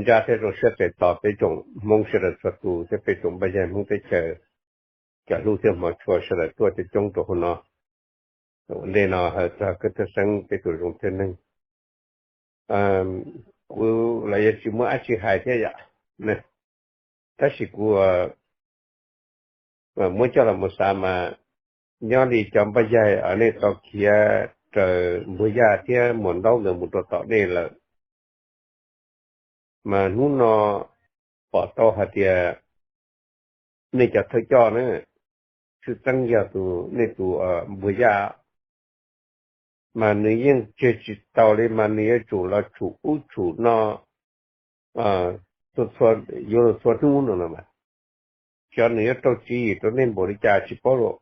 Nrab thiab zoo siab txais tos peb tsoom Hmoob sawv daws txhua tus thiab peb tsoom npaj yaig Hmoob teb chaws, cov hlub thiab hmov tshua sawv daws tuaj coob coob rau hauv no. Ua ntej no hawm txog koj thawj xeeb peb tus zoo thiab neeg, kuv los yog tsis muaj dab tsi hais thiab yom, tab sis kuv muab coj los mus xav mas nyob li cov npaj yaig nej tau khiav raws Npuag Yaj thiab Muas Ntaub nkawd mus rau tom nej lawm, mas hnub no pom tau hais tias nej cov thawj coj na, tshwj xeeb yog tus nej tus Npuag Yaj, mas nws yeej tseg tsis tau li mas nws yuav tsum los tshum ub tshum no yuav luag txhua hnub no no mas, xyov nws yuav rau tswv yim rau nej npaum li cas tsis paub lawm.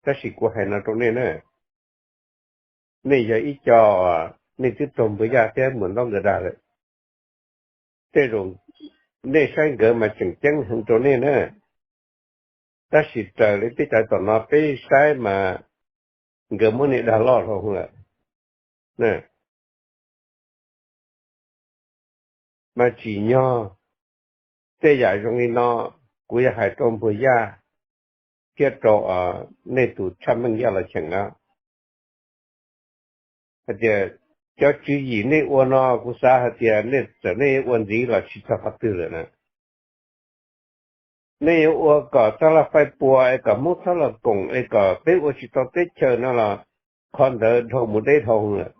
Tab sis kuv hais no rau nej na, nej yog ib co, nej twb raug Npuag Yaj thiab Muas Ntaub nkawd dag lawm, tej zaum nej saib nkawd mas tseem ceeb heev rau nej na, tab sis raws li peb cov tom no peb saib mas nkawd muab nej dag loj hlo lawm. Mas tsim nyog tej yam zoo li no, kuv yog hais rau Npuag Yaj thiab rau nej tus tshaj meej Yaj Los Cheem na, hais tias cov tswv yim nej ua no kuv xav hais tias nej txawm nej ua ntxiv los tsis txog qhov twg lawm na. Nej yuav ua kom txoj laj fais puas es kom Hmoob txhob los koom es kom peb ua tsis tau teb chaws no los qhov ntawd dhau mus deb dhau lawm.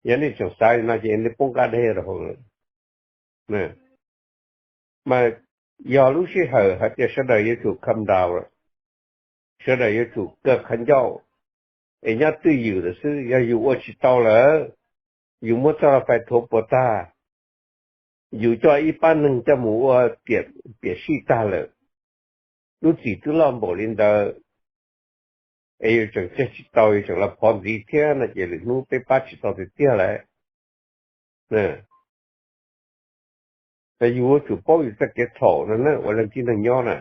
Yog nej tseem xav li no ces nej poob qab deb rau hauv lawm. Mas yog lub sij hawm hais tias sawv daws yuav tsum calm down lawm, sawv daws yuav tsum kaw qhov ncauj es nyob twj ywm lawm xwb. Yog yus ua tsis tau lawm, yus muab txoj laj fais thuav puas tag, yus coj ib pab neeg coj mus ua piam sij tag lawm, lub txim twb loj npaum li ntawd, es yus tseem tseg tsis tau, yus tseem los phov ntxiv thiab no ces lwm hnub peb pab tsis tau tiag tiag lawm. Yus yuav tsum paub yus txoj kev txhaum no na, ua leej tib neeg nyob na.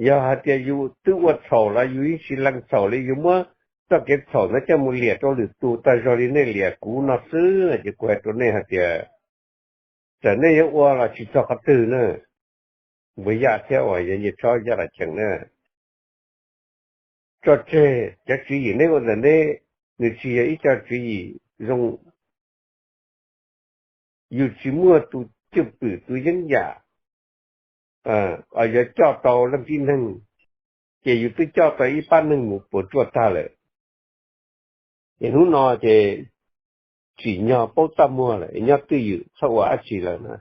Yog hais tias yus twb ua txhaum los yus yeej tsis lees txhaum li, yus muab txoj kev txhaum ntawd coj mus liam rau lwm tus tag zog li nej liam kuv no xwb no ces kuv hais rau nej hais tias txawm nej yuav ua los tsis txog qhov twg na, Npuag Yaj thiab uas yog Nyiaj Tshob Yaj Los Cheem na, tso tseg cov tswv yim neb ua ntawm neb, nws tsis yog ib co tswv yim zoo. Yus tsis muaj tus cwj pwm tus yeeb yam yuav coj tau leej tib neeg, ces yus twb coj tau ib pab neeg mus puas tsuaj tag lawm. Es hnub no ces tsim nyog paub txaj muag lawm, nyob twj ywm txhob ua dab tsi lawm na.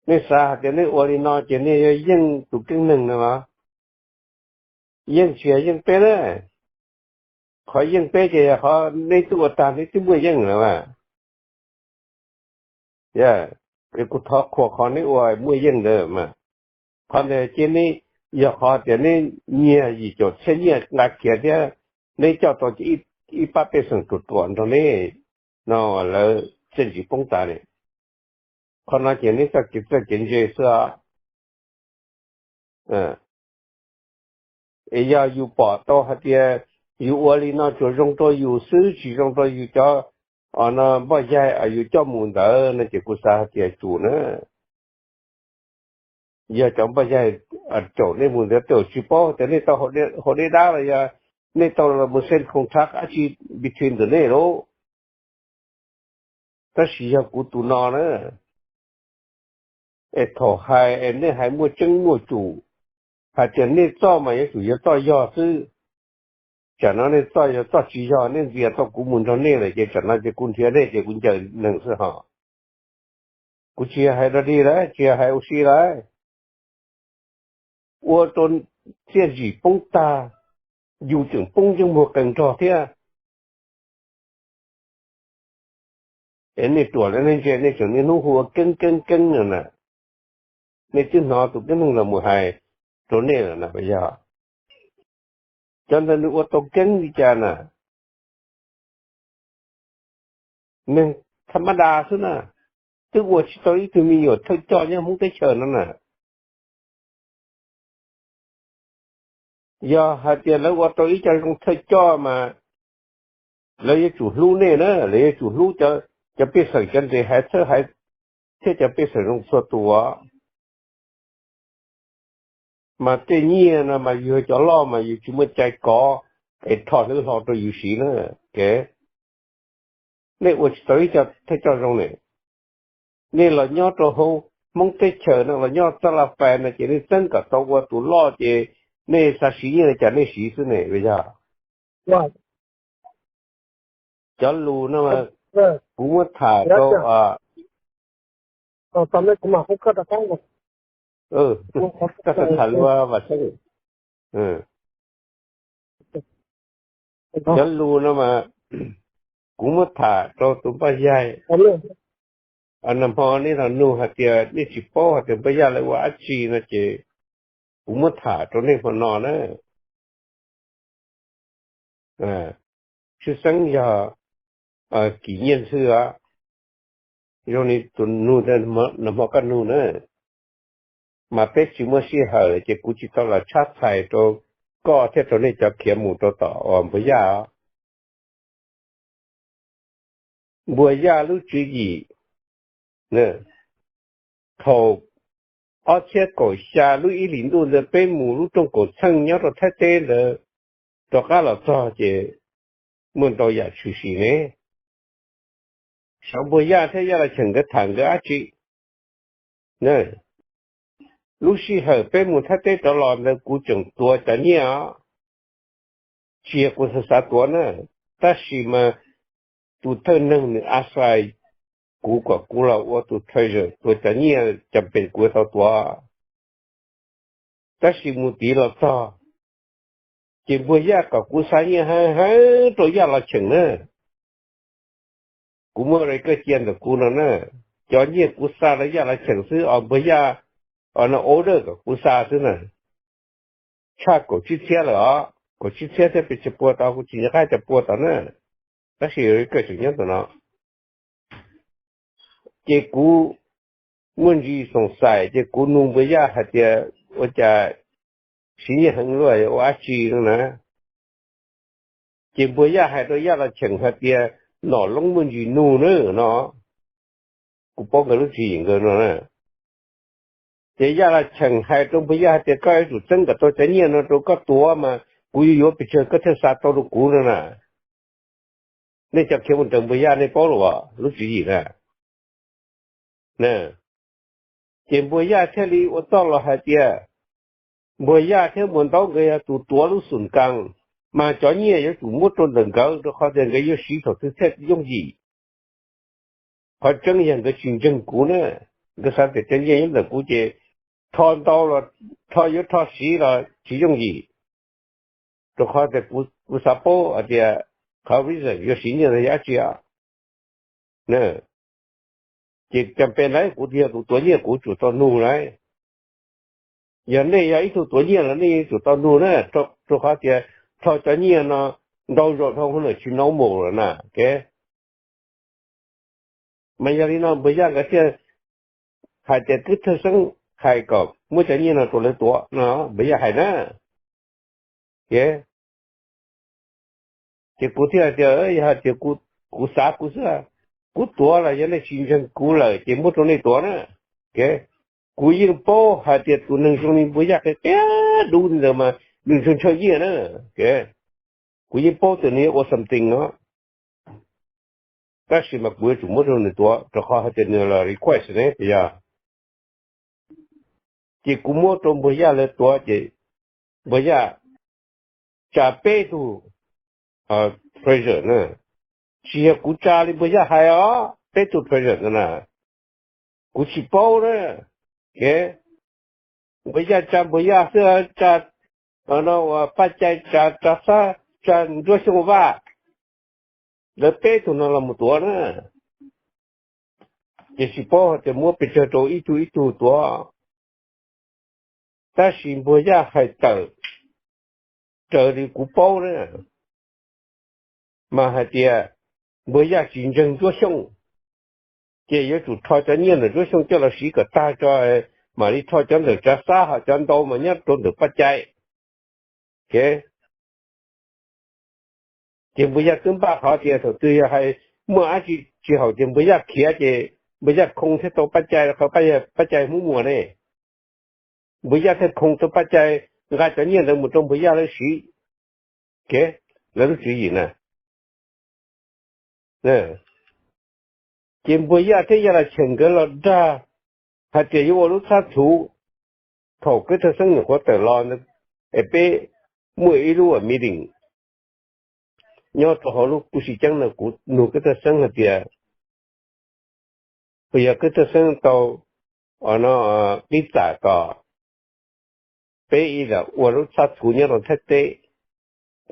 Nej xav hais tias nej ua li no ces nej yuav yeej tus keeb neeg no los? Yeej tsis yog yeej peb na. Qhov yeej peb ces yog qhov neb twb ua tag neb twb muaj yeej lawm mas. Kuv thov qhuas qhov neb ua muaj yeej ntawd mas. Qhov ntawd ces neb, yog qhov tias neb nyiag yim caum txhiab nyiaj nqa khiav thiab neb coj tau ib pab pej xeem ruam ruam nrog neb no, lawv txiaj ntsim poob tas li. Qhov no ces neb txoj kev txawj kev ntse xwb. Es yog yus pom tau hais tias yus ua li no tsuas zoo rau yus xwb tsis zoo rau yus cov, o, no npoj yaig yus coj mus ntawd no ces kuv xav hais tias tsum na. Yog cov npoj yaig caum nej mus ntawd tej zaum tsis paub tias nej tau hau dej dab los yog nej tau los mus sign contract dab tsi between ntawm nej lauj. Tab sis yog kuv tus no na, es thaum hais es nej hais muaj tseeb muaj tsum, hais tias nej txoj mas yuav tsum yog txoj yog xwb. Tsam no nej txoj yog txoj tsis yog, nej ntxias tau kuv mus nrog nej lawm ces tsam no ces kuv nrhiav nej ces kuv ncaws neeg xwb hos. Kuv tsis yog hais dog dig lawm, tsis yog hais ua si lawm. Ua rau txiaj ntsig poob tag, yus tseem poob yeej muag qees nrog thiab. Es nej ruam lawm nej ntse, nej tseem niaj hnub hu ua keeb keeb keeb no na. Nej twb hnov tus keeb neeg los mus hais rau nej lawm na, yog cov ntawd nws ua tau keeb li cas na? Neeg thab mab da xwb na, twb ua tsis tau ib tug me nyuam thawj coj nyob Hmoob teb chaws no na. Yog hais tias lawv ua tau ib co zoo thawj coj mas lawv yuav tsum hlub nej na, lawv yuav tsum hlub cov pej xeem cov nres hais txhawb hais thiab cov pej xeem zoo txhua tus. Mas tej nyiaj no mas yus yog cov loj mas yus tsis muaj cai kov es rho hlwb hlo rau yus siv na. Ke, nej ua tsis tau ib co thawj coj zoo ne. Nej los nyob rau hauv Hmoob teb chaws no los nyob txaj la fais no ces nej txeeb kom tau ua tus loj ces nej xav siv nyiaj li cas nej siv xwb ne, yog cov lus no kuv muab tham rau, koj tham tham lus Vam Seeb. Cov lus no mas kuv muab tham rau tus Npaj Yaig. Nag hmo nej los nug hais tias nej tsis paub hais tias Npaj Yaj lawv ua dab tsi no ces kuv muab tham rau nej hmo no na. Tshwj xeeb yog Kim Nyiaj Ntxhw os, zoo li tus nug ntawd nag hmo koj nug na. Mas peb tsis muaj sij hawm lawm ces kuv tsis tau los tshab txhais rau koj thiab rau nej cov khiav mus rau tom uas Npuag Yaj os. Npuag Yaj lub tswv yim, thaum ob txhiab kaum xya lub ib hlis ntuj ntawd peb mus lub rooj kaum txheej nyob rau Thaib teb ntawd rov qab los txog ces muaj ntau yam tshwm sim ne. Xyov Npuag Yaj thiab Yaj Laj Cheem nkawd tham nkawd dab tsi. Lub sij hawm peb mus Thaib teb rov los ntawd kuv tseem tuav cov nyiaj os. Tsis yog kuv xav xav tuav na, tab sis mas tus thawj neeg nws a sai kuv kom kuv los ua tus treasurer tuav cov nyiaj cam pees kuv tau tuav. Tab sis mus tid los txog ces Npuag Yaj kom kuv xa nyiaj heev heev rau Yaj Laj Cheem na. Kuv muaj record cia ntawm kuv no na, cov nyiaj kuv xa rau Yaj Laj Cheem xwb os, Npuag Yaj no order kom kuv xa xwb na. Tshaj kaum tsib txhiab lawm os, kaum tsib txhiab thiab pes tsawg pua tau kuv tsis nco qab tias pua tau na, tab sis record tseem nyob ntawm no. Ces kuv muaj ntsis xoom xaim ces kuv nug Npuag Yaj hais tias ua cas siv nyiaj heev luaj ua dab tsi no na. Ces Npuag Yaj hais rau Yaj Laj Cheem hais tias Nom Loob muaj ntsis nug na no. Kuv paub nkawd lub tswv yim nkawd no na. Ces Yaj Laj Cheem hais rau Npuag Yaj hais tias koj yuav tsum txeeb kom tau cov nyiaj no rau koj tuav mas kuv yuav yuav pes tsawg koj thiaj xa tau rau kuv no na. Nej cov khiav mus raws Npuag Yaj nej paub los lub tswv yim na. Ces Npuag Yaj thiaj li ua txuj lus hais tias Npuag Yaj thiab Npuag Ntaub nkawd yog tus tuav lub xum kas, mas cov nyiaj yuav tsum muab rau ntawm nkawd rau qhov tias nkawd yuav siv thaum twg thiaj yooj yim. Qhov tseeb yog nkawd tsis ntseeg kuv na, nkawd xav tias cov nyiaj nyob ntawm kuv ces rho ntau los rho yuav rho siv los tsis yooj yim. Rau qhov tias kuv xav paub hais tias qhov reason yuav siv nyiaj ntawd yog dab tsi. Ces cam pes lawm kuv yog tus tuav nyiaj kuv tsum tau nug lawm. Yog nej yog ib tug tuav nyiaj los nej yuav tsum tau nug na, rau qhov tias rho cov nyiaj no ntau zaus dhau hauv lawm tsis normal lawm na. Mas yog li no Npuag Yaj nkawd thiaj hais tias kwv thawj xeeb hais kom muab cov nyiaj no rau lawv tuav no, Npuag Yaj hais na. Ces kuv thiaj hais tias yog hais tias kuv xav kuv xwb, kuv tuav los yog nej tsis ntseeg kuv lawm ces muab rau nej tuav na. Kuv yeej paub hais tias tus neeg zoo li Npuag Yaj qia qia dub li ntawd mas nws ntshaw ntshaw nyiaj na. Kuv yeej paub tias nws yuav ua something no, tab sis mas kuv yuav tsum muab rau nws tuav rau qhov hais tias nws los request ne yog. Ces kuv muab rau Npuag Yaj lawv tuav ces Npuag Yaj tsa peb tug treasurer na. Tsis yog kuv tsa li Npuag Yaj hais os, peb tug treasurer na. Kuv tsis paub na. Npuag Yaj tsa Npuag Yaj xwb, tsa no uas Paj Cai, tsa Tsav Xab, tsa Ntsuab Xyooj Vaj, lawv peb tug no los mus tuav na. Ces tsis paub hais tias muab pes tsawg rau ib tug ib tug tuav. Tab sis Npuag Yaj hais tawm raws li kuv paub na, mas hais tias Npuag Yaj tsis ntseeg Ntsuab Xyooj, ces yuav tsum rho cov nyiaj ntawm Ntsuab Xyooj coj los siv kom tag tso, mam li rho cov ntawm Tsav Xab ho cov ntau mas nyob rau ntawm Paj Cai. Ces npawg Yaj twb npaj qhov tias thaum twg yog hais muaj dab tsi tsis haum ces npawg Yaj khiav ces npawg Yaj khoo thiaj tau pab cai, qhov pab cai Hmoob Muas ne. Npawg Yaj thiaj khoo tau pab cai, nqa cov nyiaj ntawd mus rau npawg Yaj lawv siv, kev lawv lub tswv yim na. Ces npawg Yaj thiab Yaj Las Cheem nkawd los dag hais tias yuav ua lub txhab txhuv. Thaum Kab Thawj Xeeb nyuam qhuav tawm los, es peb muaj ib lub meeting nyob rau hauv lub kuj si ceeb no, kuv nug Kab Thawj Xeeb hais tias, puas yog Kab Thawj Xeeb tau qib txam kom peb ib lam ua lub txhab txhuv nyob rau Thaib teb,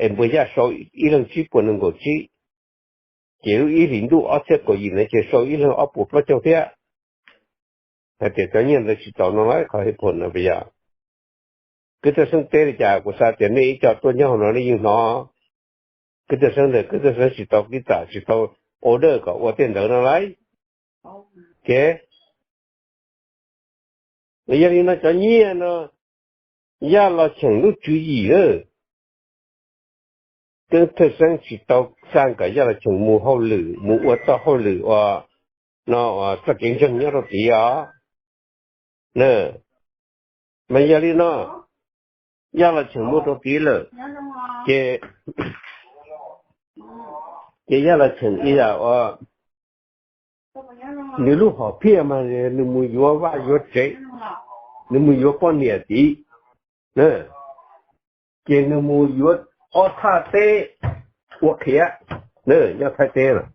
es npawg Yaj sau ib leeg tsib puas nees nkaum tsib, ces lub ib hlis ntuj ob txhiab kaum yim na ces sau ib leeg ob puas plaub caug thiab. Hais tias cov nyiaj ntawd tsis tau no lawm, qhov hais phom no puas yog? Kab Thawj Xeeb teb li cas kuv xav tias nej ib co tuaj nyob hauv no nej yeej hnov. Kab Thawj Xeeb ntawd, Kab Thawj Xeeb tsis tau kib txam, tsis tau order kom ua tej ntawd no lauj. Ces yog li no cov nyiaj no Yaj Los Cheem lub tswv yim na. Kab Thawj Xeeb tsis tau xa kom Yaj Los Cheem mus hauj lwm, mus ua txoj hauj lwm ua no, txoj kev ntseeg nyob rau tid os. Mas yog li no Yaj Los Cheem mus rau tid lawm, ces, ces Yaj Los Cheem ib yam ua nws lub hom phiaj mas nws mus yuav vaj yuav tsev, nws mus yuav poj niam tid. Ces nws mus yuav ob thaj teb ua qhiav nyob Thaib teb lawm.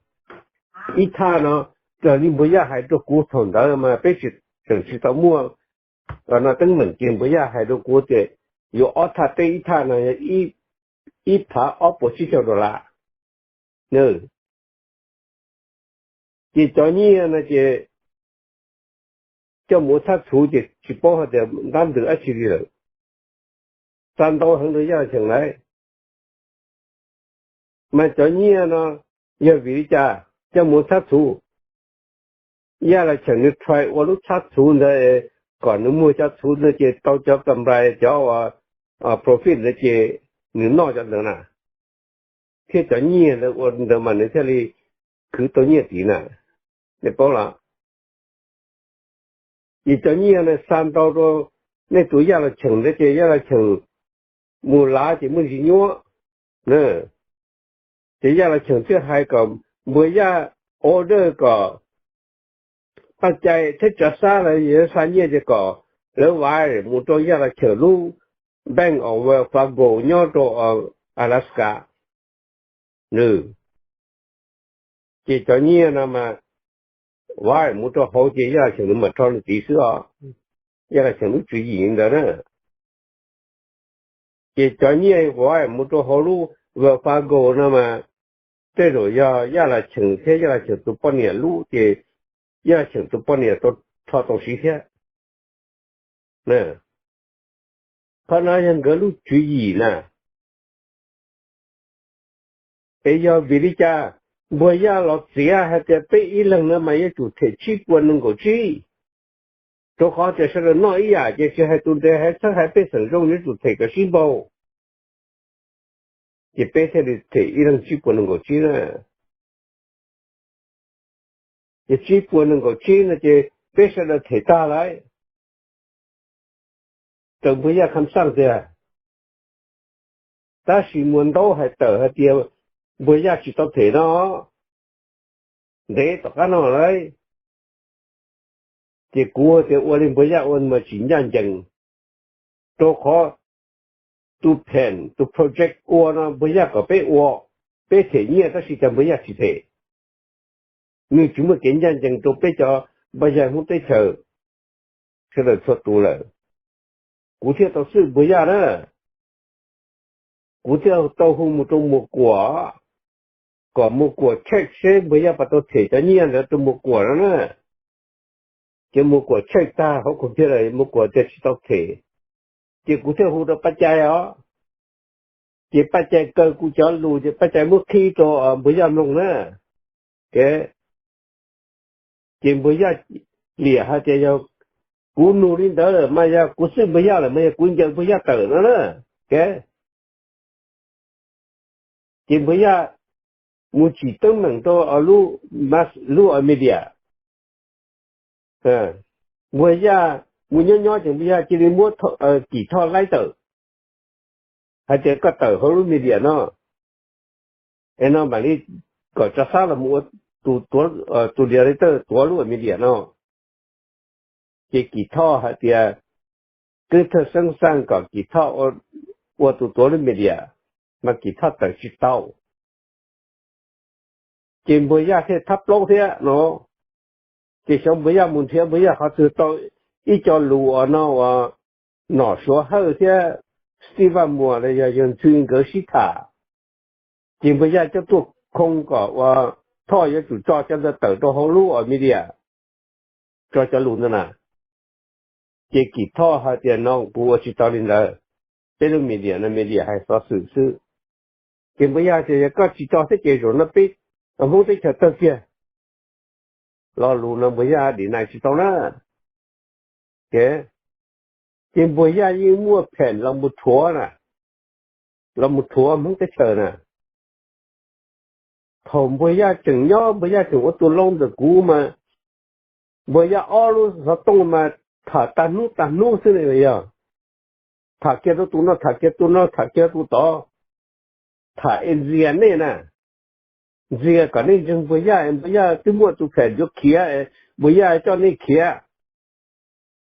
Ib thaj no, raws li npawg Yaj hais rau kuv thaum ntawd mas peb tseem tsis tau muaj no teeb meem, ces npawg Yaj hais rau kuv tias yuav ob thaj teb, ib thaj no ib phav ob puas tsib caug dollar. Ces cov nyiaj no ces coj mus ua txhab txhuv ces tsis paub hais tias ntab ntws dab tsi li lawm. Xa ntau heev rau Yaj Los Cheem lawm. Mas cov nyiaj no yog vim li cas coj mus ua txhab txhuv? Yaj Los Cheem nws try ua lub txhab txhuv ntawd kom nws muag cov txhuv ntawd ces tau cov kam rais, cov profit ntawd ces nws noj cov ntawd na, thiab cov nyiaj ntawd ua ntawd mas nws thiaj li khwv tau nyiaj tid na. Nej paub los? Ces cov nyiaj no xa ntau rau nej tus Yaj Los Cheem ntawd ces Yaj Los Cheem mus lav ces muaj ntsis nyuab. Ces Yaj Los Cheem thiaj hais kom npawg Yaj order kom paj cai thiab tsav xab lawv yuav xa nyiaj ces kom lawv wire mus rau Yaj Los Cheem lub Bank of Wells Fargo nyob rau Alaska. Ces cov nyiaj no mas wire mus rau hauv ces Yaj Los Cheem nws mam rho nws tid xwb os. Yaj Los Cheem lub tswv yim ntawd na. Ces cov nyiaj wire mus rau hauv lub Wells Fargo no mas tej zaum yog Yaj Los Cheem thiab Yaj Los Cheem tus poj niam lub ces Yaj Los Cheem tus poj niam tau rho tau siv thiab. Qhov no yog nkawd lub tswv yim na. Es yog vim li cas npawg Yaj los txiav hais tias peb ib leeg no mas yuav tsum them tsib puas nees nkaum tsib? Rau qhov tias sawv daws noj ib yam ces tsis hais tus ntev hais txheeb hais pej xeem zoo yuav tsum them kom sib npaug. Ces peb thiaj li them ib leeg tsib puas nees nkaum tsib na. Ces tsib puas nees nkaum tsib no ces peb sawv daws them tag lawm. Raws npawg Yaj kham xaj tiag. Tab sis Muas Ntaub hais tawm hais tias npawg Yaj tsis tau them no, ntev tom qab no lawm. Ces kuv tias ua li npawg Yaj ua mas tsis ncaj ncees, rau qhov tus phen tus project ua no npawg Yaj kom peb ua, peb them nyiaj tab sis cas npawg Yaj tsis them. Nws tsis muaj kev ncaj ncees rau peb cov npaj yag Hmoob teb chaws sawv daws txhua tus lawm. Kuv thiaj tau xwb npawg Yaj na. Kuv thiaj tau hu mus rau Muas Kuam, kom Muas Kuam check seb npawg Yaj puas tau them cov nyiaj ntawd rau Muas Kuam no na. Ces Muas Kuam check tag hauv computer, Muas Kuam tias tsis tau them. Ces kuv thiaj hu rau Paj Cai os. Ces Paj Cai kaw kuv cov lus ces Paj Cai muab qhib rau npawg Yaj mloog na. Ces npawg Yaj liam hais tias yog kuv nug li ntawd mas yog kuv xwb npawg Yaj lawm mas yog kuv ncaws npawg Yaj tawm no na. Ces npawg Yaj mus tsim teeb meem rau lub media. Npuag Yaj mus nyob nyob ces Npuag Yaj cia li muab Kim Thoj laib tawm, hais tias koj tawm hauv lub media no, es no mam li kom tso xab los mus ua tus director tuav lub media no. Ces Kim Thoj hais tias, Keeb Thawj Xeeb xaj kom Kim Thoj ua tus tuav lub media, mas Kim Thoj tawm tsis tau. Ces Npuag Yaj thiaj thab plaub thiab no. Ces xyov Npuag Yaj mus nrhiav Npuag Yaj qhov twg tau ib co lus uas no uas Nom Suav Hawj thiab Xib Vaj Muas los yog yawg Ntxhw nkawd sib tham. Ces Npuag Yaj coj tuaj khoo kom uas Thoj yuav tsum tso cov ntawd tawm rau hauv lub media, tso cov lus ntawd na. Ces Kim Thoj hais tias no kuv ua tsis tau li ntawd, peb lub media no media hais xov xwm xwb. Ces Npuag Yaj tias yog koj tsis tso thiab ces zaum no peb Hmoob teb chaws tawg kiag. Lo lus no Npuag Yaj dim nais tsis tau na. Ces Npuag Yaj yeej muaj pheem los mus rhuav na, los mus rhuav Hmoob teb chaws na. Thaum Npuag Yaj tseem nyob Npuag Yaj tseem ua tus lau ntawm kuv mas Npuag Yaj ob lub xov tooj mas tham tag hnub tag hnub xwb ne yog. Tham kiag rau tus no tham kiag tus no tham kiag tus tod, tham es ntxias nej na, ntxias kom nej ntseeg Npuag Yaj es Npuag Yaj twb muaj tus phem yuav khiav, Npuag Yaj coj nej khiav.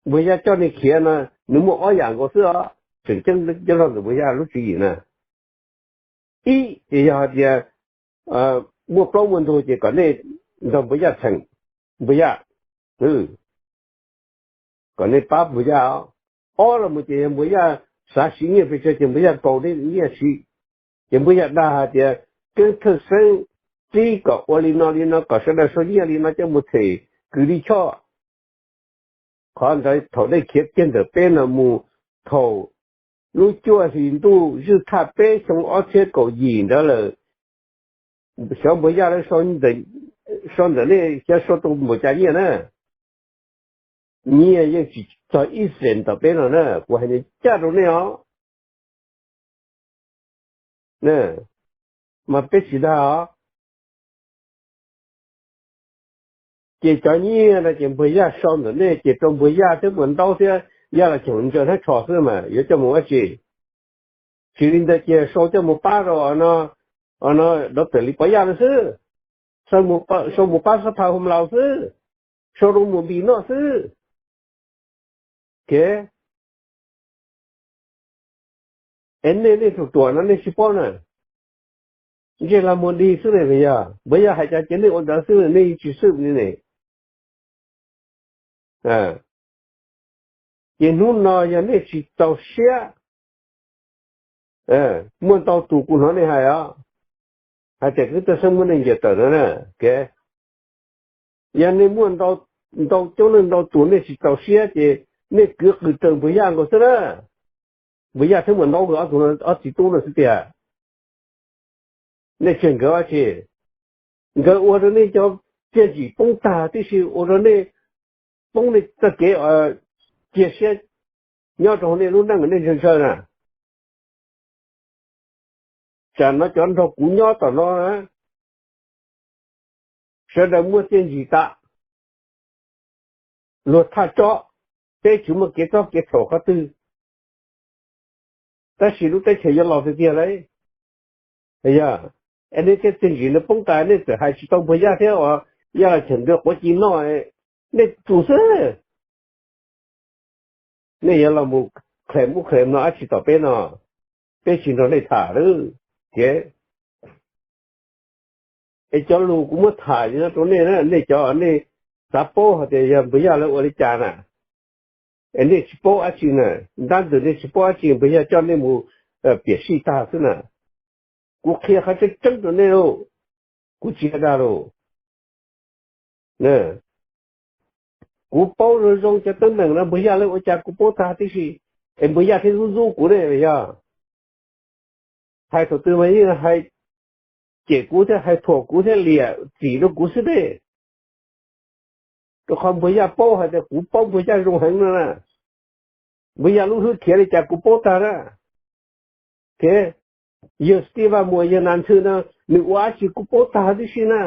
Npuag Yaj coj nej khiav no nws muaj ob yam nkaus xwb os, tseem ceeb coj los ntawm Npuag Yaj lub tswv yim na. Ib ces yog hais tias muaj plaub muaj ntug ces kom nej nrog Npuag Yaj txheem Npuag Yaj, kom nej pab Npuag Yaj. Ob los mus ces yog Npuag Yaj xav siv nyiaj pes tsawg ces Npuag Yaj kaus nej nyiaj siv. Ces Npuag Yaj dag hais tias Keeb Thawj Xeeb txib kom ua li no li no kom sawv daws sau nyiaj li no coj mus them kws li choj. Qhov ntawd thaum nej khiav kiag ntawm peb no mus, thaum lub cuaj hlis ntuj zwj thaj peb xyoo ob txhiab kaum yim ntawd lawm, xyov Npuag Yaj lawv sau ntawm nej xyov sau tau npaum cas nyiaj na. Nyiaj yeej tsis txog ib xees tom peb no na, kuv hais ncaj rau nej os. Mas peb tsis dag os. Ces cov nyiaj no ces Npuag Yaj sau ntawm nej ces rau Npuag Yaj thiab Muas Ntaub thiab Yaj Los Cheem ntsaws hnab tsho xwb mas yuav coj mus ua tsi? Tsis li ntawd ces sau coj mus pab rau no, no Dov Pem Lis Pov Yaj lawm xwb, sau mus pab Xab Pha Hom Laus xwb, sau rau Muas Npis noj xwb. Kev es nej nej ruam ruam no nej tsis paub na, ntsej lag muag dig xwb ne yog, Npuag Yaj hais cas ces nej ua ntawd xwb, nej tsis xwb li ne. Ces hnub no yog nej tsis txaus siab, muaj ntau tus kuv hnov nej hais os, hais tias Keeb Thawj Xeeb muab nej ncaws tawm no na, kev yog nej muaj ntau coob leej ntau tus nej tsis txaus siab ces nej kwv qw raws Npuag Yaj nkaus xwb na. Npuag Yaj thiab Muas Ntaub nkawd ob tug ob txiv tub no xwb tiag. Nej tseg nkawd ua tsi? Nkawd ua rau nej cov txiaj ntsim poob tag tib si, ua rau nej poob nej txoj kev cia siab nyob rau hauv nej lub neej nej ntshaw ntshaw na. Tsam no cov nrog kuv nyob tom no na, sawv daws muaj txiaj ntsig tas, luag thaj tsob, peb tsis muaj kev txob kev txhaum qhov twg, tab sis lub teb chaws yuav los tiag tiag lauj. Yog es nej tej txiaj ntsig no poob tas nej txawm hais tsis tau Npuag Yaj thiab uas Yaj Los Cheem nkawd quav ci noj, nej tus xwb. Nej yuav los mus khlem ub khlem no dab tsi tom peb no, peb tsis nrog nej tham lawm. Kev es cov lus kuv muab tham li no rau nej na, nej cov nej xav paub hais tias yog Npuag Yaj lawv ua li cas na, es nej tsis paub dab tsi na, ntab ntws nej tsis paub dab tsi Npuag Yaj coj nej mus piam sij tag xwb na. Kuv qhia qhov tseeb tseeb rau nej lauj, kuv tsis dag lauj. Kuv paub zoo zoo cov teeb meem no Npuag Yaj lawv ua cas kuv paub tag tib si, es Npuag Yaj thiaj zub zub kuv ne yog. Hais thaum twg mas yeej hais cem kuv thiab hais thuam kuv thiab liam txim rau kuv xwb ne. Rau qhov Npuag Yaj paub hais tias kuv paub Npuag Yaj zoo heev no na. Npuag Yaj lub hlwb khiav li cas kuv paub tag na. Kev Yawg Steve Vaj Muas, yawg Nas Ntxhw no, nws ua dab tsi kuv paub tag tib si na.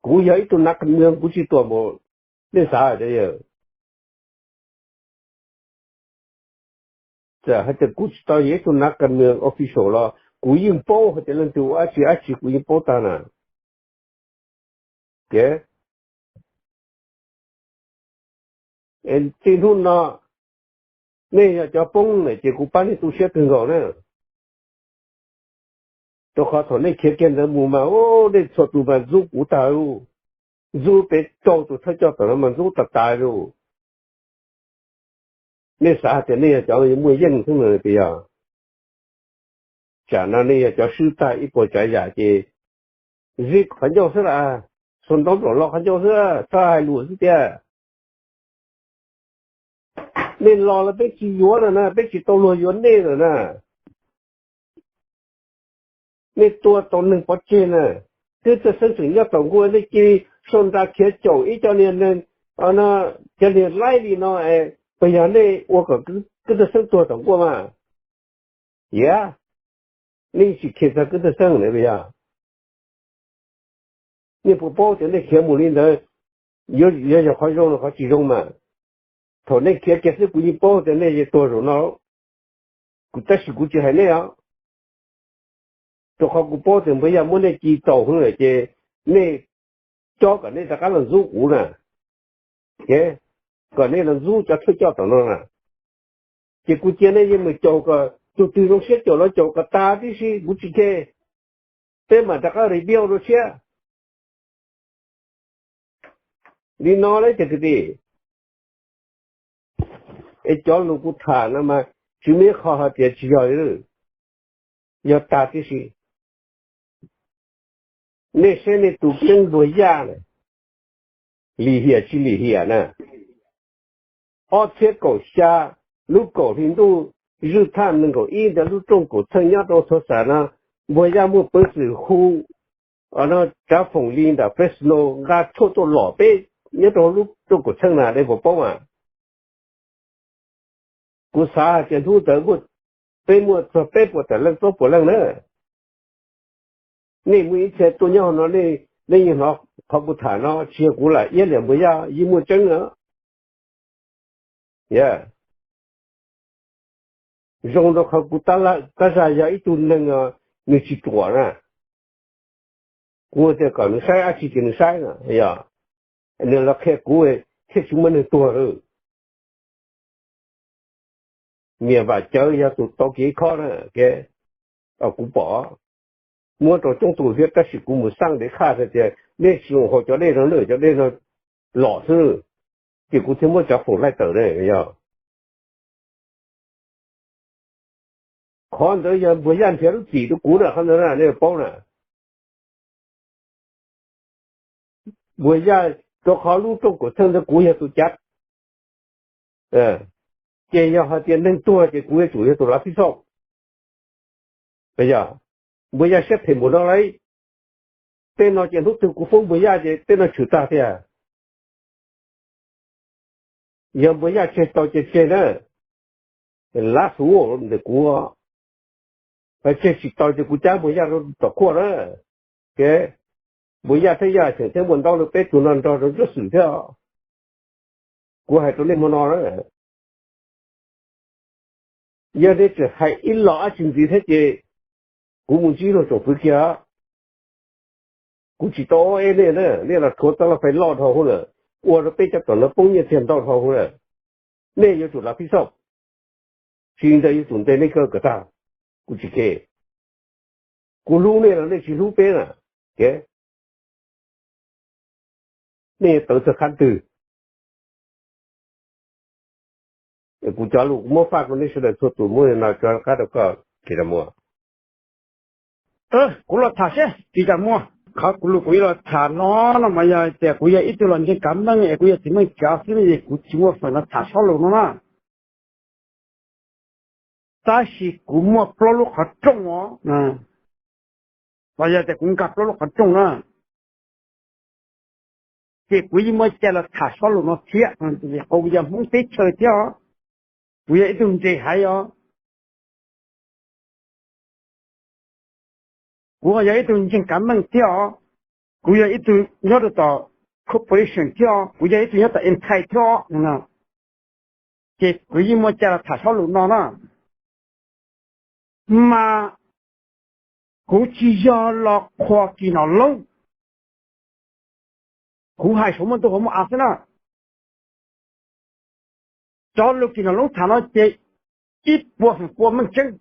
Kuv yog ib tug nav kas mws, kuv tsis tuam npaum nej xav tias yawg. Txawm hais tias kuv tsis tau yog ib tug nav kas mws official los kuv yeej paub hais tias leej twg ua dab tsi dab tsi kuv yeej paub tag na. Ces txij hnub no nej yog cov poob lawm ces kuv pab nej tu siab kawg nkaus na. Rau qhov thaum nej khiav kiag ntawd mus mas, nej txhua tus mas ntxub kuv tag lauj. Ntxub peb rau tus thawj coj tom no mas ntxub tas tas lauj. Nej xav hais tias nej yog cov muaj yeej xwb no tias yog? Tsam no nej yog cov swb tag ib puas tsav yam ces zib qhov ncauj xwb las, xuas ntaub nplaum lo qhov ncauj xwb, txhob hais lus xwb tiag. Nej los los peb tsis yuav lawm na, peb tsis tau luag yuav nej lawm na. Nej tua tau neeg pov tseg na. Kwv Tij Xeeb tseem nyob tom nkuaj, nej cia li sau nra khiav caum ib co niag neeg, cov niag laib li no, puas yog nej ua kom Kwv Tij Xeeb tuag tom nkuaj mas? Yam, nej tsis khiav txog Kwv Tij Xeeb na puas yog? Nej puas paub tias nej khiav mus li ntawd yuav yog qhov zoo los qhov tsis zoo mas? Thaum nej khiav kiag xwb kuv yeej paub tias nej yuav tuag zaum no. Kuv tab sis kuv tsis hais nej os, rau qhov kuv paub tias npawg Yaj muab nej ci txaus heev lawm ces nej cob kom nej rov qab los ntxub kuv na, kom nej los ntxub cov thawj coj tom no na. Ces kuv cia nej yeej mus caum kom tus twg zoo siab caum los caum kom tas tib si, kuv tsis khe, peb mam rov qab rebuild dua tshiab. Li no lauj cov kwv tij, es cov lus kuv tham no mas tsis muaj ib qho hais tias tsis yog, yog tas tib si. Nej saib nej tus kheej npawg Yaj na, lim hiam tsis lim hiam na. Ob txhiab kaum xya lub kaum hli ntuj, zwj thaj nees nkaum ib ntawd lub rooj kaum txheej nyob rau Thoj Xam no, npawg Yaj muaj peev xwm hu Tsav Foom Lis ntawm Fresno nqa tshuaj tuaj lom peb nyob rau lub rooj kaum txheej na, nej puas paub mas? Kuv xav hais tias hnub ntawd peb muaj txog peb puas tawm leej plaub puas leej na. Nej muaj ib txhia tuaj nyob no, nej yeej hnov qhov kuv tham no, tsis yog kuv lam iab liam npawg Yaj, yeej muaj tseeb na. Zoo rau qhov kuv tab zaj yog ib tug neeg nws tsis ruam na. Kuv tias kom nws saib dab tsi ces nws saib na, yog nws los qhia kuv thiaj tsis muaj neeg tuag lawm. Niam Vam Cawv yog tus tau kev khob na, kuv pom muab rau coob tus thiab, tab sis kuv mus xaj ntev qhaj tias nej tsis ua haus cov dej no na, cov dej no lom xwb, ces kuv thiaj muab Tsav Foom laij tawm na, yog. Qhov ntawd yog npawg Yaj nrhiav lub txim rau kuv na, qhov ntawd na nej paub na. Npawg Yaj, rau qhov lub rooj kaum txheej ntawd kuv yog tus cav, ces yog hais tias neeg tuag ces kuv yuav tsum yog tus lav phib xauj. Yog, npawg Yaj siab phem npaum no lauj. Tej no ces hnub twg kuv foob npawg Yaj ces tej no tshwm tag tiag. Yog npawg Yaj tseg tau ces tseg na, lav xuv ntawm kuv, tseg tsis tau ces kuv cab npawg Yaj rau tom khuaj na. Npawg Yaj thiab Yaj Xeem thiab Muaj Ntaub lawv peb tug no nrog rau Ntsuab Xwm thiab. Kuv hais rau nej hmo no na, yog nej tseem hais ib los dab tsi ntxiv thiab ces kuv mus ntsib luag tsoom fwv kiag. Kuv tsis tau ob eb nej na, nej los rhuav txoj laj fais loj dhau hauv lawm, ua rau peb cov tom no poob nyiaj txiag ntau dhau hauv lawm. Nej yuav tsum lav phib xauj, tsis li ntawd yuav tsum ntes nej kaw kom tag. Kuv tsis khe, kuv hlub nej los nej tsis hlub peb na. Nej tawv txog qhab twg? Kuv cov lus kuv muab faj rau nej sawv daws txhua tus, muab no tso qab rau koj Ris Dam Muas. Kuv los tham seb Ris Dam Muas, qhov kuv lus kuv yuav los tham no no mas yog tias kuv yog ib tug los ntseeg kav meej es kuv yog txiv meej kav xwb ne, kuv tsis muaj feem los tham sob lus no na. Tab sis kuv muaj plaub lub qhov rooj os, los yog tias kuv nkag plaub lub qhov rooj na, ces kuv yeej muaj cai los tham sob lus no thiab. Kuv yog Hmoob teb chaws thiab os, kuv yog ib tug ntse heev os. Kuv yog ib tug ntseeg kav meej thiab os, kuv yog ib tug nyob rau tom corporation thiab os, kuv yog ib tug nyob tom entail thiab os. Ces kuv yeej muaj cai los tham zaj lus no na. Mas kuv tsis yog los qhuas Kim Nom Loob, kuv hais saum muaj ntuj hauv muaj av xwb na. Cov lus Kim Nom Loob tham no ces ib puas feem pua meej tseeb,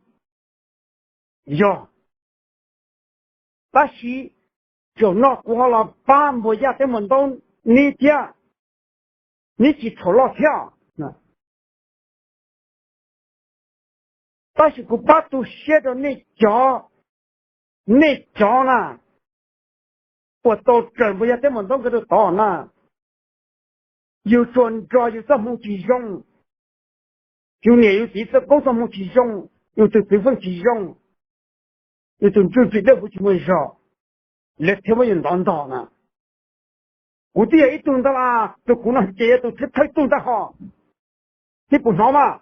yog. Tab sis zaum no kuv ho los pab Npuag Yaj thiab Muas Ntoob neb thiab, neb tsis txhaum loj thiab. Tab sis kuv pab tu siab rau nej cov, nej cov na, uas tau raws Npuag Yaj thiab Muas Ntoob nkawd rau tod na, yus tsuas nrog yus txoj hmoo tsis zoo, yus niam yus txiv txoj koob txoj hmoo tsis zoo, yus tus txwv feej tsis zoo, yus tus ntsuj plig dawb huv tsis muaj zog, lawv thiaj muab yus ntov ntog na. Kuv twb yog ib tug ntag las, tus kuv no ces yog tus thawj tug ntag hos, nej puas hnov mas?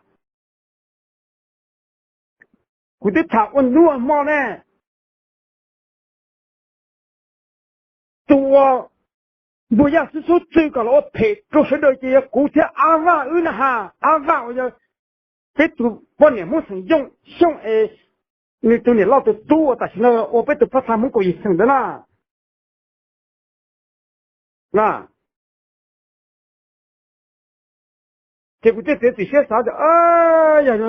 Kuv twb tham ua hnub ua hmo ne. Tus uas Npuag Yaj xub xub txwv kom los ua phem rau sawv daws ces yog kuv thiab Ab Vaj wb na has. Ab Vaj uas yog peb tus poj niam Hmoob xeem Yooj Xyooj es nws tus niam loj tus tub uas tam sim no ua peb tus phab tha Hmoob kaum yim xeem ntawd na. Ces kuv thiaj txiav txim siab xav tias yog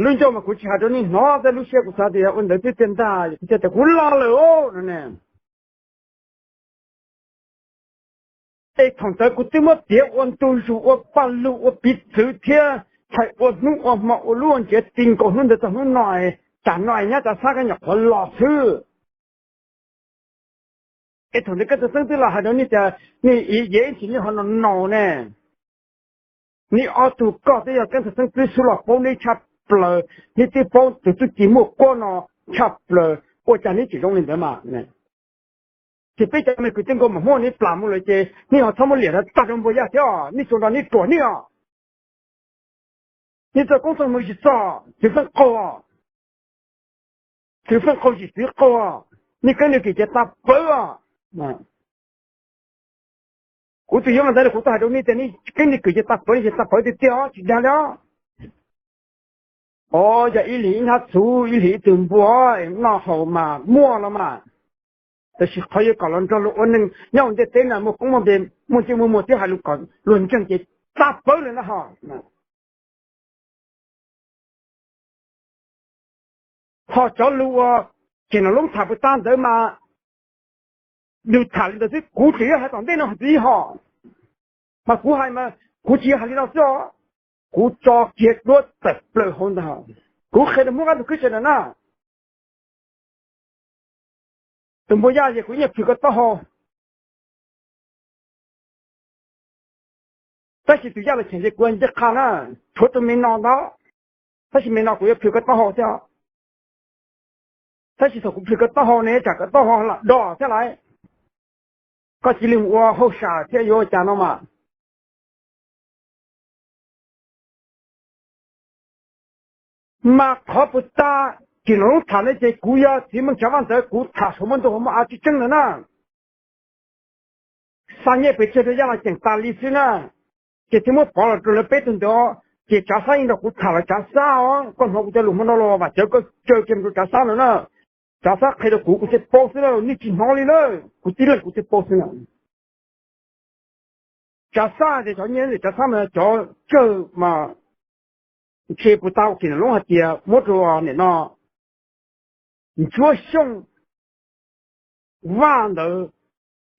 lub ncauj mas kuv tsis hais rau nej hnov, tej lub siab kuv xav tias ua ntawd twb tiag ntag, kuv thiaj tias kuv los lawm no ne. Es thaum ntawd kuv twb muab piav ua ntu zus ua paj lug ua piv txwv thiab txhais ua hnub ua hmo ua lub ua ntsiav ti nkaus hnub ntawd txog hnub no, tsam no nyab Tsav Xab kab nyuam qhuav los xwb. Es thaum ntawd Keeb Thawj Xeeb twb los hais rau nej tias nej yeej ib ntsis nej ho no no ne. Nej ob tug koj twb yog Keeb Thawj Xeeb twb xub los paub neb tshaj plaws, neb twb paub tus txuj ci muaj kuab no tshaj plaws, ua cas neb tseem zoo li ntawd mas. Ces peb cov me kwv tij nkauj mam muab neb plam mus lawm ces nej ho txhob muab liam rau tag rau Npuag Yaj thiab os, nej tsuas nrog neb ruam nej os. Nej txoj koob txoj hmoo tsis txog, txwv feej qaug, txwv feej qaug tsis txwv qaug, nej keeb nej kwm ces tag pawv os. Kuv tus yuav mas ntawd kuv tuaj hais rau nej tias nej keeb nej kwm ces tag pawv, ces tag pawv tiag tiag os, tsis dag li os. Os, yog ib hlis ib hnab txhuv, ib hlis ib tug npua, noj haus mas muaj los mas. Tab sis qhov yuav kom los nrog luag ua neeg nyob hauv ntiaj teb no muaj koob muaj npe, muaj ntsej muaj muag thiab hais lus kom luag ntseeg ces tag pawv lawm na ho. Ho cov lus uas Tseem Nom Loob tham puas tag ntawd mas nws tham li ntawd xwb, kuv tseem yuav hais tom ntej no hais tias ho, mas kuv hais mas kuv tsis yog hais li no xwb os, kuv tso kiag duab tawm plaws hauv ntag. Kuv qhia rau Hmoob qab tus khwb sawv daws na, tus Npuag Yaj ces kuv yeej plhws ko taub hau, tab sis tus Yaj los cheem ces kuv ncej qha na, tshuav tus me no ntag, tab sis me no kuv yuav plhws ko taub hau thiab. Tab sis thaum kuv plhws ko taub hau ne tsam ko taub hau lam do thiab lawm, koj cia li mus ua hauj sam thiab yuav ua cas no mas. Mas qhov puas tag, Tseem Nom Loob tham no ces kuv yog txiv Meej Tsav Vaj ntawd kuv tham saum muaj ntuj hauv muaj av tseeb tseeb ntawd na. Xa nyiaj pes tsawg rau Yaj Laj Ceem tas li xwb na. Ces thiaj muab pov los rau lawv peb tug ntawd, ces Tsav Xab yeej nrog kuv tham los Tsav Xab os, koj hnov kuv cov lus hmo no los vam cawv koj caw kiag mus rau Tsav Xab no na. Tsav Xab qhia rau kuv, kuv thiaj paub xwb na, nej tsis hnov li na, kuv tib leeg kuv thiaj paub xwb na. Tsav Xab tias cov nyiaj ntawm Tsav Xab mas cov tsawg mas ntshe puas tau, Tseem Nom Loob hais tias muab rau nim no Ntsuab Xyooj Vaj ntawd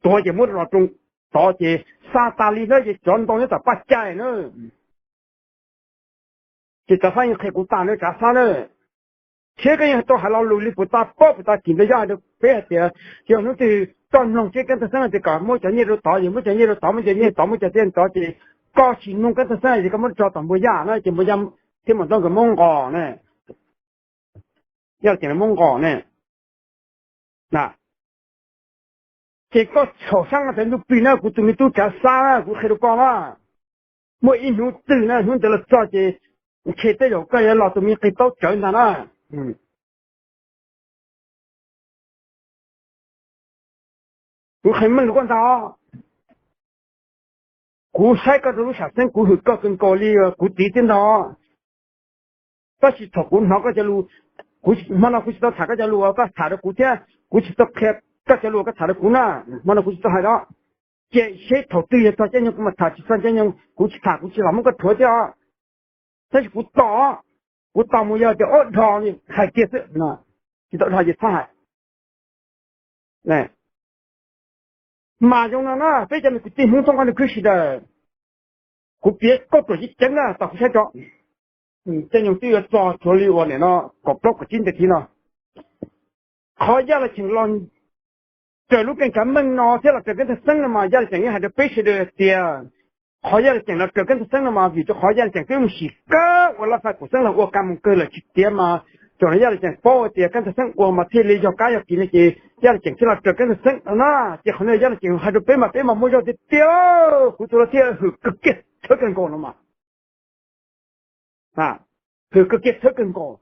tuav ces muab rau los rau tod ces xa tas li na, ces cov ntau nyob tom Paj Cai na. Ces Tsav Xab yeej qhia kuv tas na, Tsav Xab na. Thiab koj yeej tau hais lo lus li puas tag paub puas tag kis ntawd, Yaj hais rau peb hais tias yog hnub twg koj mloog Keeb Thawj Xeeb hais tias kom muab cov nyiaj rau tod, ces muab cov nyiaj rau tod, muab cov nyiaj tod, muab cov nyiaj tod, ces koj tsis mloog Keeb Thawj Xeeb ces koj muab rau tso tom Npuag Yaj na, ces Npuag Yaj thiab Muas Ntoob nkawd muab nqos na. Yaj Laj Ceem muab nqos ne. Ces koj txhaum sab nqaij tawv ntug plig na, kuv tus me tub Tsav Xab na, kuv qhia rau koj na. Muaj ib hnub twg na, hnub ntawd los txog ces ntshe tej zaum koj yuav los tus me qig taub tsawv ntag na. Kuv qhia meej rau koj ntag. Kuv saib koj rau lub sam xeeb, kuv hwm koj kawg nkaus li kuv txiv thiab ntag. Tab sis thaum kuv hnov koj cov lus, kuv, hmo no kuv tsis tau tham koj cov lus uas koj tham rau kuv thiab kuv tsis tau qhia koj cov lus uas koj tham rau kuv na. Hmo no kuv tsis tau hais os. Ces seb thaum twg yog txog caij nyoog kuv mam tham, tsis txog caij nyoog kuv tsis tham, kuv tsis los muab koj rhuav thiab os. Tab sis kuv tos, kuv tos mus yog tias ob dhos hais kiag xwb, tsis tau dhos ces txhob hais. Mas zoo no na peb cov me kwv tij Hmoob thoob qab ntuj khwb sawv daws, kuv piav kauj ruam ceev ceev na tos kuv saib tso. Caij nyoog twb yuav txog tsuav li uas nim no kaum plaub kaum tsib ntev thiv no, qhov Yaj Laj Cheem los raws lub keeb kav meej no thiab los raws keeb thaj xeeb no mas Yaj Laj Cheem yeej hais rau peb sawv daws tias qhov Yaj Laj Cheem los raws keeb thaj xeeb no mas vim rau qhov Yaj Laj Cheem twb mus sim kawg ua laj fais kaum xeeb los ua kab moos kawg lawm tsis tiav mas, thaum no Yaj Laj Cheem paub tias keeb thaj xeeb ua mas thiaj li yog kab yog kis no ces Yaj Laj Cheem thiaj los raws keeb thaj xeeb no na. Ces qhov no Yaj Laj Cheem hais rau peb mas peb mas muaj zog tiag tiag, kuv tus los thiaj hwm kawg kiag txhawb kawg nkaus no mas, hwm kawg kiag txhawb kawg nkaus.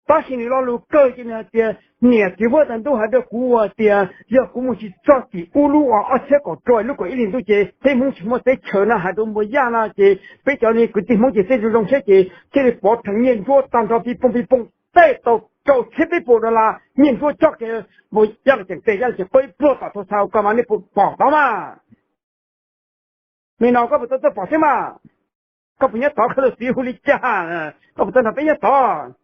Tab sis nws lo lus kawg ces nws hais tias niam txiv huab tais ntuj hais rau kuv tias yog kuv mus tsis txog tim ub lub uas ob txhiab kaum rau lub kaum ib hlis ntuj ces peb Hmoob tsis muaj teb chaws no hais rau Npua Yaj no ces peb cov kwv tij Hmoob ces tej zoo zoo siab ces thiaj li pov rhees nyiaj ntsuab tag nrho pib pooj pib pooj tej tau rau txhiab peb puas dollar nyiaj ntsuab cob kiag Npua Yaj Laj Cheem tes Yaj Laj Cheem qab ib pluag tom thauj xaus ko mas nej puas pom tod mas. Me no koj puas tau tuaj pom thiab mas? Koj puas nyob tod koj tus txiv hu li cas? Koj puas tau nrog peb nyob tod?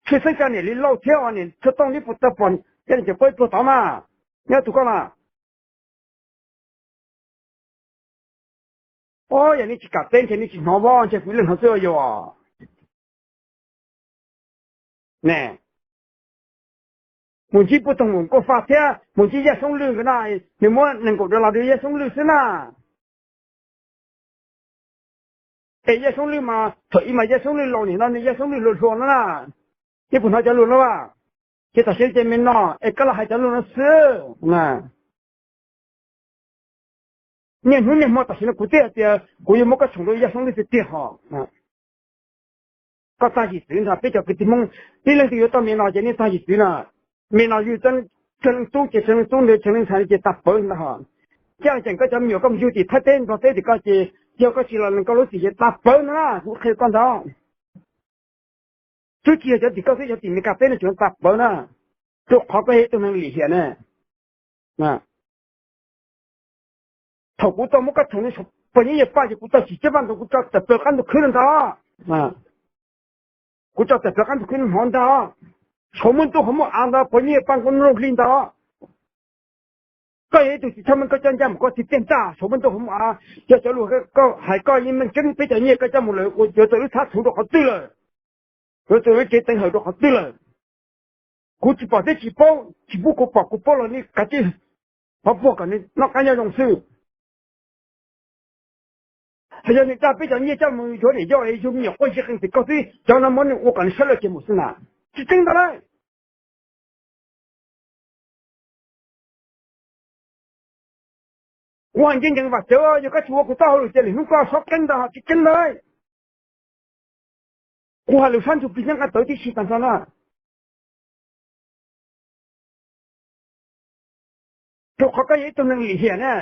Tshwj xeeb tso niam li lauj thiab niam tshua tooj neb puas tau pom Yaj Laj Cheem qab ib pluag tod mas? Nyob tus koj mas. Yog nej tsis kam teb ntshe nej tsis hnov voj ntshe kuv ib leeg hnov xwb yuav. Mus ntsib puj toog mus Nkauj Faj thiab mus ntsib Yaj Xyoob Lwj nkawd no, nws muab nees nkaum dollar rau Yaj Xyoob Lwj xwb na. Es Yaj Xyoob Lwj mas thaum ub mas Yaj Xyoob Lwj laus nim no nws Yaj Xyoob Lwj hluas hluas no na. Nej puas hnov cov lus no? Ces tam sim no ces me no es koj los hais cov lus no xwb. Niaj hnub niaj hmo tam sim no kuv twb hais tias kuv yuav muab koj tshoom rau Yaj Xyoob Lwj tiag tiag hos. Koj tag yim txwv ntag, peb cov kwv tij Hmoob tib leeg twg yuav tau me no ces nej tag yim txwv na. Me no yug Txawj Leej Tub ces Txawj Leej Tub nrog Txawj Leej Ntxhais ces tag pawv ntag hos. Yaj Laj Cheem koj cov me nyuam koj mus yug tim Thaib teb Nplog teb tim koj ces yog koj tsis los nees koj lub txim ces tag pawv ntag na, kuv qhia koj ntag. Twb tsis yog cov tim koj xwb, cov tim Meskas teb no tseem tag pawv na, rau qhov koj yog ib tug neeg lim hiam na. Thaum kuv tau muab koj tshoom rau pog Nyiaj Yaj Paj ces kuv tau tsim Caj Vaj Ntxoov, kuv tso tawm plaws qab ntuj khwb no ntag. Kuv tso tawm plaws qab ntuj khwb no ntag. Saum muaj ntuj hauv muaj av ntag, pog Nyiaj Yaj Paj Nkauj Nraug Hli ntag. Koj yog ib tug tsis tshaj meej, koj coj ncaj mus koj txiv tiag ntag. Saum muaj ntuj hauv muaj av, yog cov lus koj hais koj yeej meej tseeb, peb cov nyiaj koj coj mus lawm yuav txawm lub txhab txhuv rau qhov twg lawm? Yuav txawm lub tsev teev hawm rau qhov twg lawm? Kuv tsis pom thiab tsis paub, tsis pub kuv pom kuv paub los nej kav tsij qhov puag kom nws noj qab nyob zoo xwb. Yog nws dag peb cov nyiaj coj mus yuav niam yau es yug me nyuam quaj ntsia qees tim koj xwb, cov no muab nws ua kom nws sab laj kiag mus xwb na. Tsis tseeb ntag lauj. Kuv hais ncaj ncees vam tsawv, yog koj tsis ua kuv txoj hauj lwm ces lwm hnub koj sob qeeb ntag, tsis tseeb ntag lauj. Kuv hais lus sab ntsug plig nyob nqaj tawv tib si tag nrho na. Rau qhov koj yog ib tug neeg lim hiam na.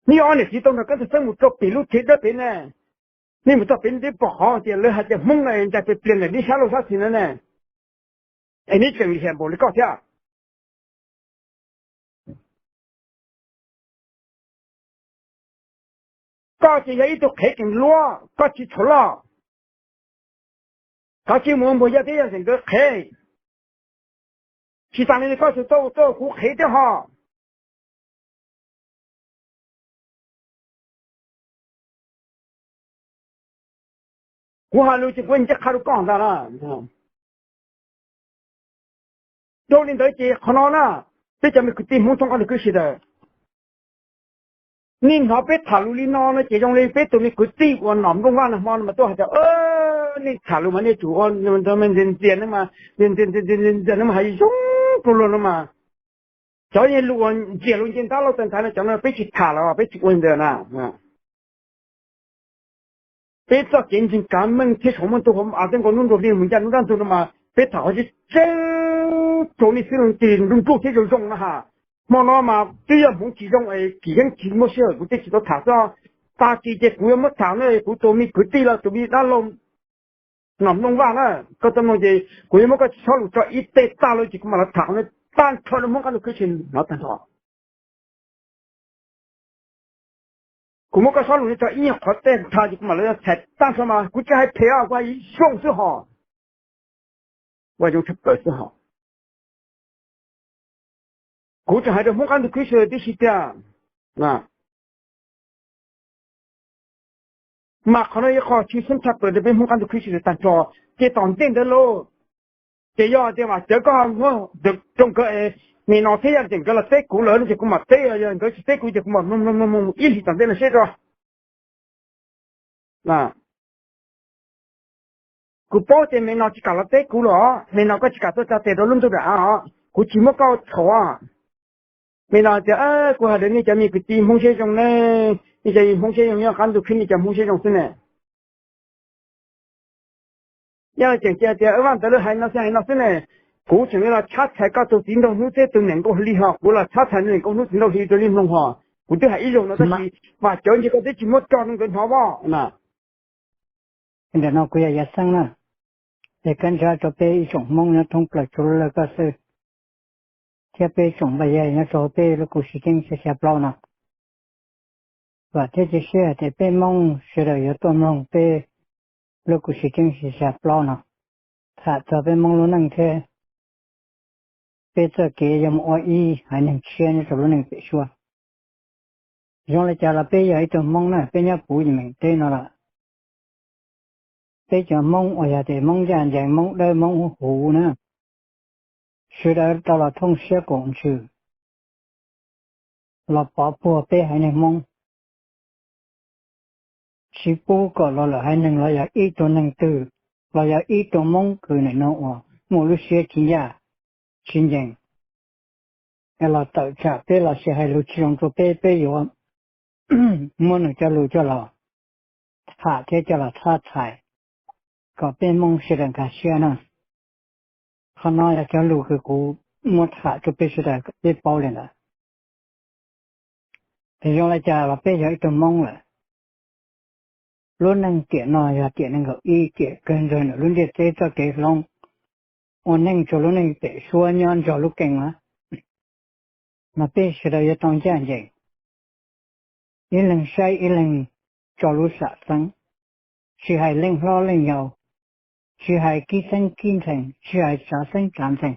Nej ob niam txiv tau nrog Keeb Thaj Xeeb mus rau pem lub tsev dawb pem na. Nej mus txog pem nej twb pom qhov tias lawv hais tias Hmoob no ncaim plias plias ntawm dib sab laug sab xis no na. Es nej tseem lim hiam npaum li koj thiab. Koj ces yog ib tug qhev keem luab, koj tsis tshua loj. Kav tsij mus ua npawg Yaj thiab Yaj Xeem nkawd qhev. Tsis tas li koj tseem tuaj ua kuv qhev thiab hos. Kuv hais lus ces kuv ncej qha rau koj ntag na. Dhau li ntawd ces qhov no na, peb cov me kwv tij Hmoob thoob qab ntuj khwb sawv daws, nej hnov peb tham lus li no no ces zoo li peb tus me kwv tij uas nom nplooj vaj nag hmo no mas tuaj hais tias, nej tham lus mas nej tsum ua ntxias ntxias no mas, ntxias no mas hais zoo rau luag no mas. Cov lus uas ntxias lus nce ntab lauj taw ntxhais no cov no peb tsis tham lawm, peb tsis ua ntxias na. Peb txoj kev ntseeg kav meej thiab saum muaj ntuj hauv av, tej nkaus nub nrug hli mus ncaj nruab nrab ntug no mas Peb tham qhov tseeb tseeb rau nej xwb, ces nruj nruj thiab zoo zoo na ha. Hmo no mas twb yog hmoov tsis zoo es Kim Yeeb tsis muaj sij hawm, kuv thiaj tsis tau tham xwb. Tag kis ces kuv yuav muab tham no, kuv tus me kwv tij los tus me dab laug Nom Mlooj Vaj na, koj txoj mloog ces kuv yuav muab koj txoj lus tso ib teg tag lawm ces kuv mam los tham qhov no tag nrho rau Hmoob qab ntuj khwb si hnov tag nrho. Kuv muab koj txoj lus no tso ib nyuag qhov teg tag ces kuv mam los txhais tag nrho mas kuv tsis hais phem os, kuv hais zoo xwb hos. Ua zoo tshaj plaws xwb hos. Kuv tseem hais rau Hmoob qab ntuj khwb sawv daws tib si tiag. Mas qhov no yog qhov tshwj xeeb tshaj plaws rau peb Hmoob qab ntuj khwb sawv daws tag nrho. Ces tom ntej ntawd lauj, ces yog tias Vam Cawv koj muab rau nkawd es, nim no thiab yog tias nkawd los teb kuv lawm no ces kuv mam teb, yog nkawd tsis teb kuv ces kuv mam mloog mloog mloog mus ib hlis tom ntej no seb tso. Kuv paub tias me no tsis kam los teb kuv los, me no koj tsis kam tuaj tso tes rau lub ntuj nram av os, kuv tsis muab koj txhom. Me no tias kuv hais rau nej cov me kwv tij Hmoob siab zoo ne, nej cov Hmoob siab zoo nyob qab ntuj khwb, nej cov Hmoob siab zoo xwb ne. Yog tseem cia tias Vaj Ntawv lawv hais no xwb hais no xwb ne, kuv tseem li los tshab txhais koj tus txiv nraug hnub thiab tus niam nkauj hli hos, kuv los tshab txhais niam nkauj hnub txiv nraug hli rau nej mloog hos. Kuv twb hais ib zaug no tab sis Vam Cawv ntshe koj twb tsis muab tso rau nkawd hnov os na. Ntawm no kuv yog Yaj Xeeb na, es kab ntsab rau peb ib tsoom Hmoob nyob thoob plaws txhua lub laj koj xwb, thiab peb tsoom npaj yag nyob rau peb lub kub si ceeb xya xya plaub no. Vam thiab cia siab hais tias peb Hmoob sawv daws yuav tuaj mloog peb lub kub si ceeb xya xya plaub no, tham txog peb Hmoob lub neej thiab peb txoj kev yuav mus ua ib haiv neeg tshiab nyob rau lub neej pem suab. Zoo li cas los peb yog ib tug Hmoob na, peb nyob puv meem teb no lawm. Peb cov Hmoob uas yog tias Hmoob ncaj ncees, Hmoob dawb, Hmoob huv na, sawv daws tau los thooj siab koom ntsws los pov puag peb haiv neeg Hmoob, tsis pub kom los lwm haiv neeg los yog ib tug neeg twg los yog ib tug Hmoob kws nim no uas muaj lub siab tsis ncaj tsis ncees los tawm tsam peb los sis hais lus tsis zoo rau peb, peb yuav muab nws cov lus coj los tham thiab coj los txhab txhais kom peb Hmoob sawv daws nkag siab na. Qhov no yog cov lus kws kuv muab tham rau peb sawv daws kom peb paub li ntawd. Ces zoo li cas los peb yog ib tug Hmoob lawm. Lub neej tiam no yog tiam nees nkaum ib tiam kawg nrog ntawm lub ntiaj teb txoj kev hloov ua neej rau lub neej pem suab nyob nrog lub keeb na, mas peb sawv daws yuav tau ncaj ncees, ib leeg saib ib leeg tso lub sam xeeb, tsis hais leej hlob leej yau, tsis hais kib xeeb kib ntxhee, tsis hais tsav xeeb tsav ntxhee,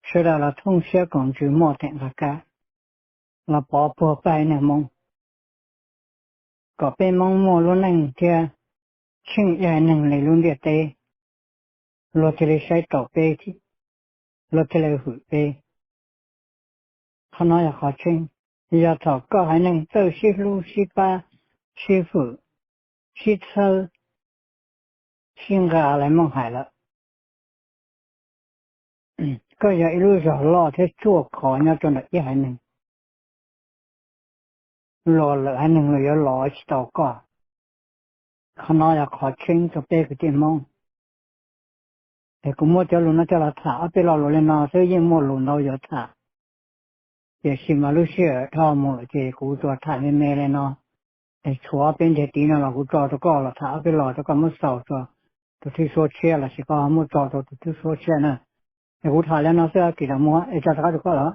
sawv daws los thooj siab koom ntsws muaj theem nqaj kab los pov puag peb haiv neeg Hmoob, kom peb Hmoob muaj lub neej thiab tsheej ib haiv neeg li lub ntiaj teb, luag thiaj li saib taus peb, luag thiaj li hwm peb. Qhov no yog qhov tseeb. Yog thaum koj haiv neeg txawj sib hlub sib pab, sib hwm, sib txhawb, sib nqa lais muaj hais lawm, koj yog ib lub zog loj thiab tsuaj khov nyob rau ntawm ib haiv neeg, los lwm haiv neeg los yuav los tsis tau koj. Qhov no yog qhov tseeb rau peb kwv tij Hmoob. Es kuv muab cov lus no coj los tham ob peb lo lus li no xwb, yeej muaj lus ntau yuav tham, tiam sis mas lub sij hawm dhau mus lawm ces kuv tsuas tham me me li no. Es tshuav ob peb ntiag tid no los kuv tso rau koj los tham ob peb lo rau koj muab xaus rau tus thwj suab tshiab lossis koj muab tso rau tus thwj suab tshiab na. Es kuv tham li no xwb, Kim Dam Muas, es tso rov qab rau koj los.